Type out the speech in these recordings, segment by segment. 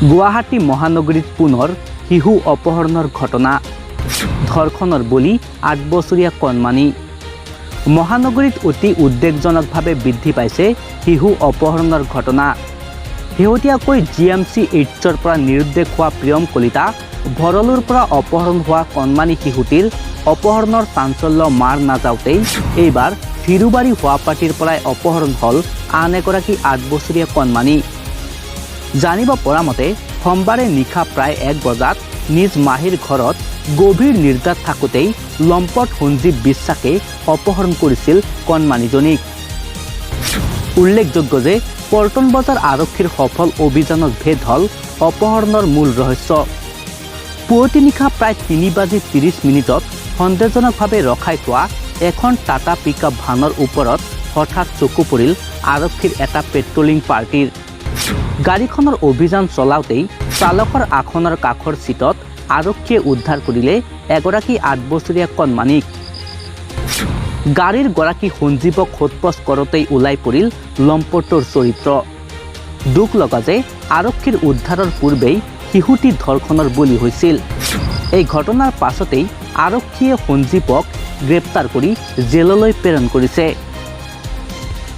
গুৱাহাটী মহানগৰীত পুনৰ শিশু অপহৰণৰ ঘটনা। ধৰ্ষণৰ বলি 8 বছৰীয়া কণমানি। মহানগৰীত অতি উদ্বেগজনকভাৱে বৃদ্ধি পাইছে শিশু অপহৰণৰ ঘটনা। শেহতীয়াকৈ জিএমচি এইচৰ পৰা নিৰুদ্দেশ হোৱা প্ৰিয়ম কলিতা ভৰলুৰ পৰা অপহৰণ হোৱা কণমানি শিশুটিৰ অপহৰণৰ চাঞ্চল্য মাৰ নাযাওঁতেই এইবাৰ শিৰুবাৰী শোৱাপাটীৰ পৰাই অপহৰণ হ'ল আন এগৰাকী 8 বছৰীয়া কণমানি। জানিব পৰা মতে, সোমবাৰে নিশা প্ৰায় 1 বজাত নিজ মাহীৰ ঘৰত গভীৰ নিদ্ৰাত থাকোঁতেই লম্পট সঞ্জীৱ বিশ্বাসে অপহৰণ কৰিছিল কণমানিজনীক। উল্লেখযোগ্য যে পল্টন বজাৰ আৰক্ষীৰ সফল অভিযানত ভেদ হ'ল অপহৰণৰ মূল ৰহস্য। পুৱতি নিশা প্ৰায় 3 বাজি 30 মিনিটত সন্দেহজনকভাৱে ৰখাই থোৱা এখন টাটা পিক আপ ভানৰ ওপৰত হঠাৎ চকু পৰিল আৰক্ষীৰ এটা পেট্ৰলিং পাৰ্টীৰ। গাড়ীখনৰ অভিযান চলাওঁতেই চালকৰ আসনৰ কাষৰ চিটত আৰক্ষীয়ে উদ্ধাৰ কৰিলে এগৰাকী 8 বছৰীয়া কণমানিক। গাড়ীৰ গৰাকী সঞ্জীৱক সোধপোছ কৰোঁতেই ওলাই পৰিল লম্পটৰ চৰিত্ৰ। দুখ লগা যে আৰক্ষীৰ উদ্ধাৰৰ পূৰ্বেই শিশুটি ধৰ্ষণৰ বলি হৈছিল। এই ঘটনাৰ পাছতেই আৰক্ষীয়ে সঞ্জীৱক গ্ৰেপ্তাৰ কৰি জেললৈ প্ৰেৰণ কৰিছে।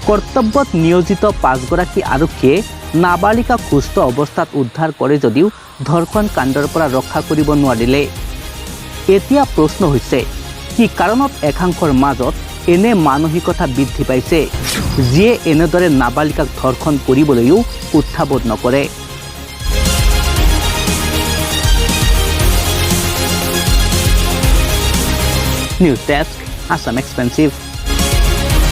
কৰ্তব্যত নিয়োজিত পাঁচগৰাকী আৰক্ষীয়ে নাবালিকাক সুস্থ অৱস্থাত উদ্ধাৰ কৰে যদিও ধৰ্ষণ কাণ্ডৰ পৰা ৰক্ষা কৰিব নোৱাৰিলে। এতিয়া প্ৰশ্ন হৈছে, কি কাৰণত একাংশৰ মাজত এনে মানসিকতা বৃদ্ধি পাইছে, যিয়ে এনেদৰে নাবালিকাক ধৰ্ষণ কৰিবলৈও কুণ্ঠাবোধ নকৰে? News desk, Assam expensive.